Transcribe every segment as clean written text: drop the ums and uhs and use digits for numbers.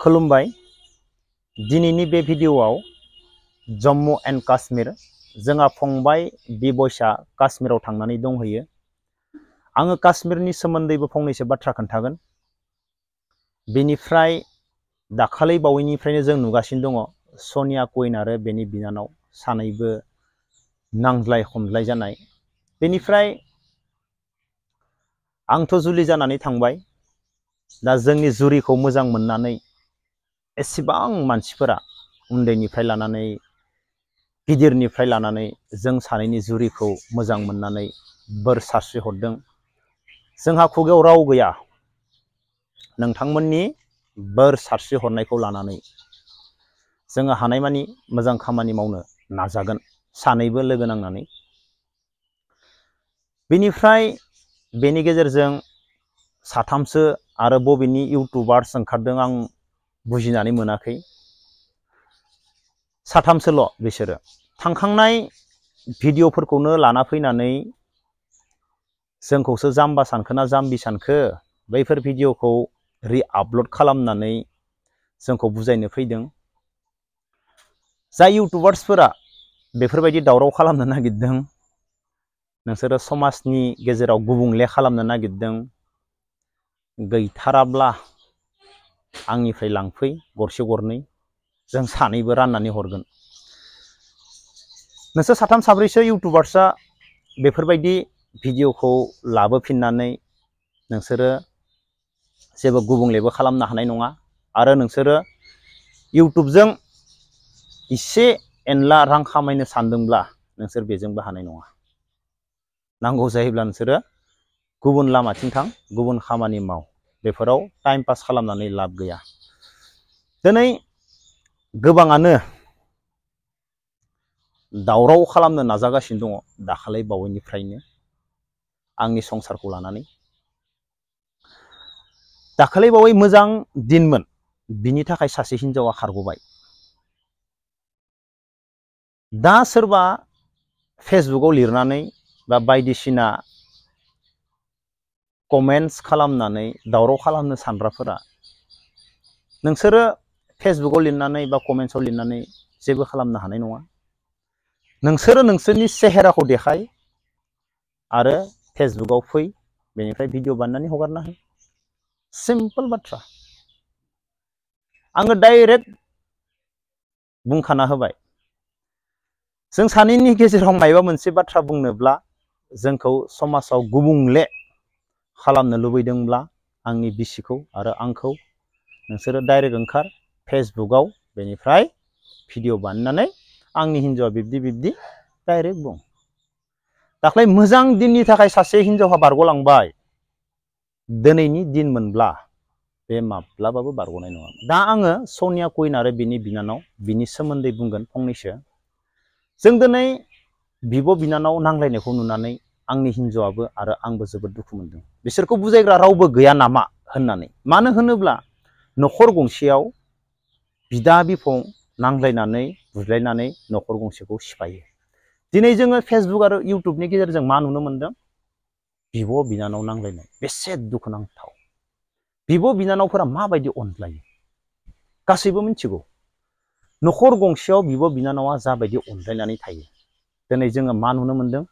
खुलुमबाय। दिनैनि बे भिडिअआव जम्मू एन्ड काश्मीर जोंहा फंबाय बिबयसा काश्मीराव थांनानै दंहैयो। आङो काश्मीरनि सोमोन्दैबो फंनैसो बाथ्रा खोन्थागोन। बेनिफ्राय दाखालै बावैनिफ्रायनो जों नुगासिनो दङ सनिया कुइन आरो बेनि बिनानाव सानैबो नांज्लाय खमज्लाय जानाय। बेनिफ्राय आंथ' जुलि जानानै थांबाय। दा जोंनि जुरिखौ मोजां मोननानै एसेबां मानसिफोरा उन्दैनिफ्राय लानानै गिदिरनिफ्राय लानानै जों सानैनि जुरिखौ मोजां मोननानै बोर सारस्रि हरदों। जोंहा खुगायाव राव गैया। नोंथांमोननि बोर सारस्रि हरनायखौ लानानै जोङो हानायमानि मोजां खामानि मावनो नाजागोन, सानैबो लोगो नांनानै। बेनिफ्राय बेनि गेजेरजों साथामसो आरो बबेनि इउटुबार्स ओंखारदों आं बुजिनानै मोनाखै। साथामसोल' बिसोरो थांखांनाय भिडिअफोरखौनो लाना फैनानै जोंखौसो जाम्बा सानखो ना जाम्बि सानखो, बैफोर भिडिअखौ रि-आपल'ड खालामनानै जोंखौ बुजायनो फैदों। जाय इउटुबार्सफोरा बेफोरबायदि दावराव खालामनो नागिरदों, नोंसोरो समाजनि गेजेराव गुबुंले खालामनो नागिरदों, गैथाराब्ला आंनिफ्राय लांफै गरसे गरनै, जों सानैबो राननानै हरगोन। नोंसोर साथाम साब्रैसो इउटुबार्सआ बेफोरबायदि भिडिअखौ लाबोफिननानै नोंसोरो जेबो गुबुंलेबो खालामनो हानाय नङा। आरो नोंसोरो इउटुबजों इसे एनला रां खामायनो सानदोंब्ला नोंसोर बेजोंबो हानाय नङा। नांगौ जायोब्ला नोंसोरो गुबुन लामाथिं थां, गुबुन खामानि माव। बेफोराव टाइम पास खालामनानै लाब गैया। दिनै गोबाङानो दावराव खालामनो नाजागासिनो दङ दाखालै बावैनिफ्रायनो आंनि संसारखौ लानानै। दाखालै बावै मोजां दिनमोन, बिनि थाखाय सासे हिनजावा खारग'बाय। दा सोरबा फेसबुकाव लिरनानै बा बायदिसिना कमेन्ट्स खालामनानै दावराव खालामनो सानग्राफोरा, नोंसोरो फेसबुकाव लिरनानै बा कमेन्ट्सआव लिरनानै जेबो खालामनो हानाय नङा। नोंसोरो नोंसोरनि सेहेराखौ देखाय आरो फेसबुकाव फै, बेनिफ्राय भिडिअ बानायनानै हगारना हो। सिम्पोल बाथ्रा। आङो डाइरेक्ट बुंखाना होबाय, जों सानैनि गेजेराव मायबा मोनसे बाथ्रा बुंनोब्ला, जोंखौ समाजाव गुबुंले खालामनो लुबैदोंब्ला आंनि बिसिखौ आरो आंखौ नोंसोरो डाइरेक्ट ओंखार फेसबुकाव, बेनिफ्राय भिडिअ बानायनानै आंनि हिन्जावा बिब्दि बिब्दि डाइरेक्ट बुं। दाख्लै मोजां दिननि थाखाय सासे हिन्जावहा बारग'लांबाय। दिनैनि दिन मोनब्ला बे माब्लाबाबो बारग'नाय नङा। दा आङो सनिया कुइन आरो बिनि बिनानाव, बिनि सोमोन्दै बुंगोन फंनैसो। जों दिनै बिब' बिनानाव नांलायनायखौ नुनानै आंनि हिन्जावाबो आरो आंबो जोबोद दुखु मोनदों। बिसोरखौ बुजायग्रा रावबो गैया नामा होननानै। मानो होनोब्ला न'खर गंसेयाव बिदा बिफं नांज्लायनानै बुज्लायनानै न'खर गंसेखौ सिफायो। दिनै जोङो फेसबुक आरो इउटुबनि गेजेरजों मा नुनो मोनदों? बिब' बिनानाव नांलायनाय। बेसे दुखुनांथाव। बिब' बिनानावफोरा माबायदि अनज्लायो गासैबो मिथिगौ। न'खर गंसेयाव बिब' बिनानावा जाबायदि अनज्लायनानै थायो। दिनै जोङो मा नुनो मोनदों?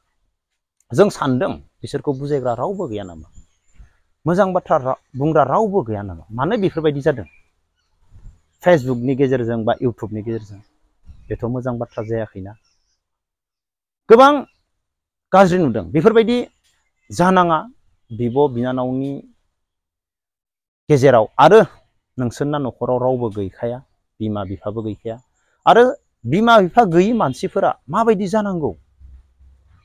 जों सानदों बिसोरखौ बुजायग्रा रावबो गैया नामा? मोजां बाथ्रा बुंग्रा रावबो गैया नामा? मानो बेफोरबायदि जादों? फेसबुकनि गेजेरजों बा इउटुबनि गेजेरजों बेथ' मोजां बाथ्रा जायाखैना। गोबां गाज्रि नुदों। बेफोरबायदि जानाङा बिब' बिनानावनि गेजेराव। आरो नोंसोरना न'खराव रावबो गैखाया, बिमा बिफाबो गैखाया। आरो बिमा बिफा गैयि मानसिफोरा माबायदि जानांगौ,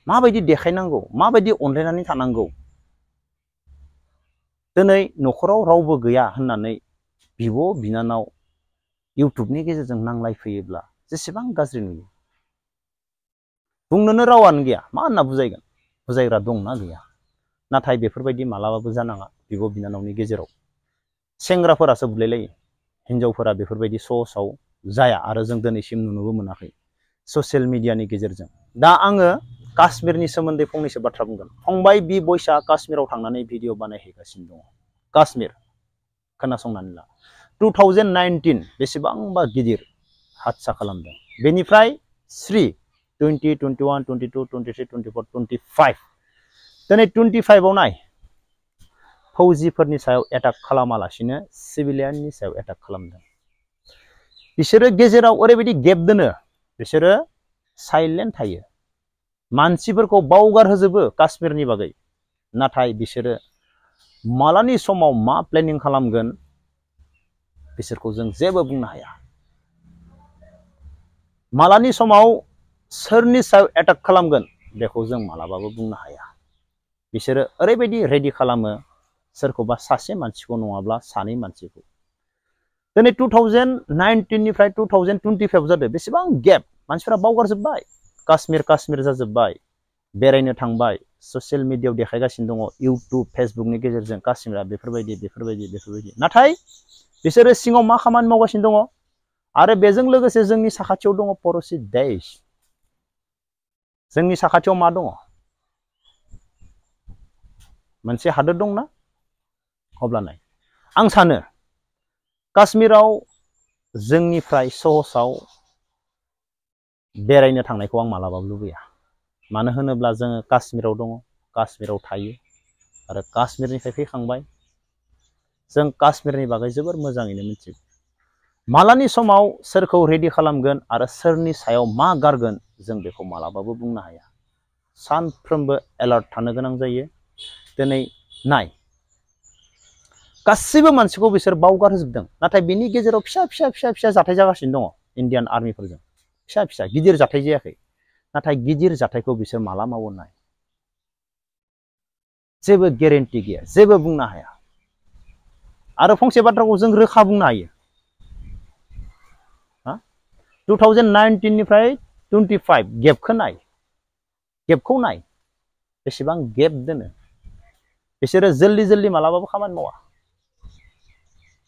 माबायदि देखायनांगौ, माबायदि अनलायनानै थानांगौ। दिनै न'खराव रावबो गैया होननानै बिब' बिनानाव इउटुबनि गेजेरजों नांलायफैयोब्ला जेसेबां गाज्रि नुयो। बुंनोनो रावानो गैया, मा होनना बुजायगोन? बुजायग्रा दंना गैया? नाथाय बेफोरबायदि मालाबाबो जानाङा बिब' बिनानावनि गेजेराव। सेंग्राफोरासो बुलायलायो, हिनजावफोरा बेफोरबायदि सहसाव जाया। आरो जों दिनैसिम नुनोबो मोनाखै ससियेल मिडियानि गेजेरजों। दा आङो काश्मीरनि सोमोन्दै फंनैसो बाथ्रा बुंगोन। फंबाय बिबयसा काश्मीराव थांनानै भिडिअ बानायहैगासिनो दङ। काश्मीर खोनासंनानै ला। 2019 बेसेबांबा गिदिर हादसा खालामदों। बेनिफ्राय 3 20 21 22 23 24 25 दिनै 25 आव नाय फौजिफोरनि सायाव एटाक खालामालासिनो सिभिलियाननि सायाव एटाक खालामदों। बिसोरो गेजेराव ओरैबायदि गेप दोनो, बिसोरो साइलेन्ट थायो, मानसिफोरखौ बावगार होजोबो काश्मीरनि बागै, नाथाय बिसोरो मालानि समाव मा प्लेनिं खालामगोन बिसोरखौ जों जेबो बुंनो हाया। मालानि समाव सोरनि सायाव एटाक खालामगोन बेखौ जों मालाबाबो बुंनो हाया। बिसोरो ओरैबायदि रेडि खालामो सोरखौबा सासे मानसिखौ नङाब्ला सानै मानसिखौ। दिनै 2019 निफ्राय 2025 जादों, बेसेबां गेप, मानसिफोरा बावगारजोब्बाय, काश्मीर जाजोब्बाय, बेरायनो थांबाय, ससियेल मिडियायाव देखायगासिनो दङ, इउटुब फेसबुकनि गेजेरजों काश्मीरा बेफोरबायदि। नाथाय बिसोरो सिङाव मा खामानि मावगासिनो दङ? आरो बेजों लोगोसे जोंनि साखाथियाव दङ पड़ोसी देश। जोंनि साखाथियाव मा दङ? मोनसे हादोर दंना? अब्ला नाय, आं सानो काश्मीराव जोंनिफ्राय सहसाव बेरायनो थांनायखौ आं मालाबाबो लुबैया। मानो होनोब्ला जोङो काश्मीराव दङ, काश्मीराव थायो आरो काश्मीरनिफ्राय फैखांबाय। जों काश्मीरनि बागै जोबोर मोजाङैनो मिथिगौ। मालानि समाव सोरखौ रेडि खालामगोन आरो सोरनि सायाव मा गारगोन जों बेखौ मालाबाबो बुंनो हाया। सानफ्रोमबो एलार्ट थानो गोनां जायो। दिनै नाय, गासिबो मानसिखौ बिसोर बावगार होजोबदों, नाथाय बिनि गेजेराव फिसा जाथाय जागासिनो दङ इन्डियान आर्मिफोरजों। फिसा गिदिर जाथाय जायाखै, नाथाय गिदिर जाथायखौ बिसोर माला मावो नाय। जेबो गेरेन्टि गैया, जेबो बुंनो हाया। आरो फंसे बाथ्राखौ जों रोखा बुंनो हायो, 2019 निफ्राय 25 गेपखौ नाय, बेसेबां गेप दोनो। बिसोरो जल्दि मालाबाबो खामानि मावा,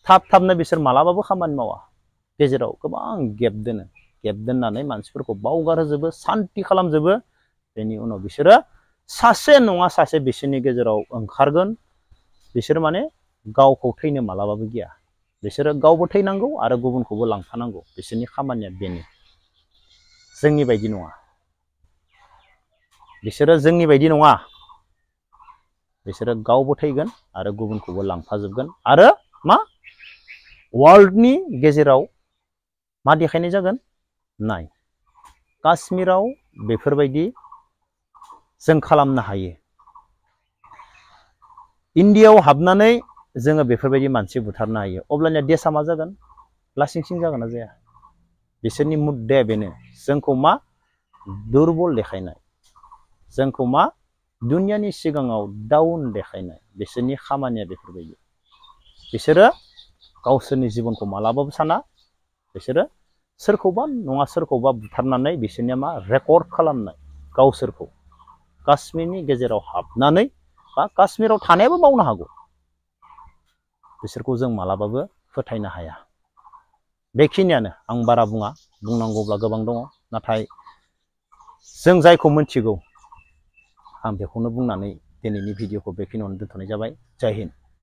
थाबनो बिसोर मालाबाबो खामानि मावा। गेजेराव गोबां गेप दोनो, गेप दोननानै मानसिफोरखौ बावगार होजोबो, सान्ति खालामजोबो। बेनि उनाव बिसोरो सासे नङा सासे बिसोरनि गेजेराव ओंखारगोन। बिसोर माने गावखौ थैनो मालाबाबो गिया। बिसोरो गावबो थैनांगौ आरो गुबुनखौबो लांफानांगौ, बिसोरनि खामानिया बेनो। जोंनि बायदि नङा, बिसोरो जोंनि बायदि नङा। बिसोरो गावबो थैगोन आरो गुबुनखौबो लांफाजोबगोन। आरो मा वर्ल्डनि गेजेराव मा देखायनाय जागोन? नाय, काश्मीराव बेफोरबायदि जों खालामनो हायो। इन्डियायाव हाबनानै जोङो बेफोरबायदि मानसि बुथारनो हायो। अब्लानिया देशा मा जागोन? लासिंसिं जागोन ना जाया? बिसोरनि मुद्दाया बेनो, जोंखौ मा दुरबल देखायनाय, जोंखौ मा दुनियानि सिगाङाव डाउन देखायनाय। बिसोरनि खामानिया बेफोरबायदि। बिसोरो गावसोरनि जिबनखौ मालाबाबो साना। बिसोरो सोरखौबा नङा सोरखौबा बुथारनानै बिसोरनिया मा रेकर्ड खालामनाय, गावसोरखौ काश्मीरनि गेजेराव हाबनानै बा काश्मीराव थानायाबो मावनो हागौ। बिसोरखौ जों मालाबाबो फोथायनो हाया। बेखिनियानो, आं बारा बुङा, बुंनांगौब्ला गोबां दङ, नाथाय जों जायखौ मिथिगौ आं बेखौनो बुंनानै दिनैनि भिडिअखौ बेखिनियावनो दोनथ'नाय जाबाय। जय हिन्द।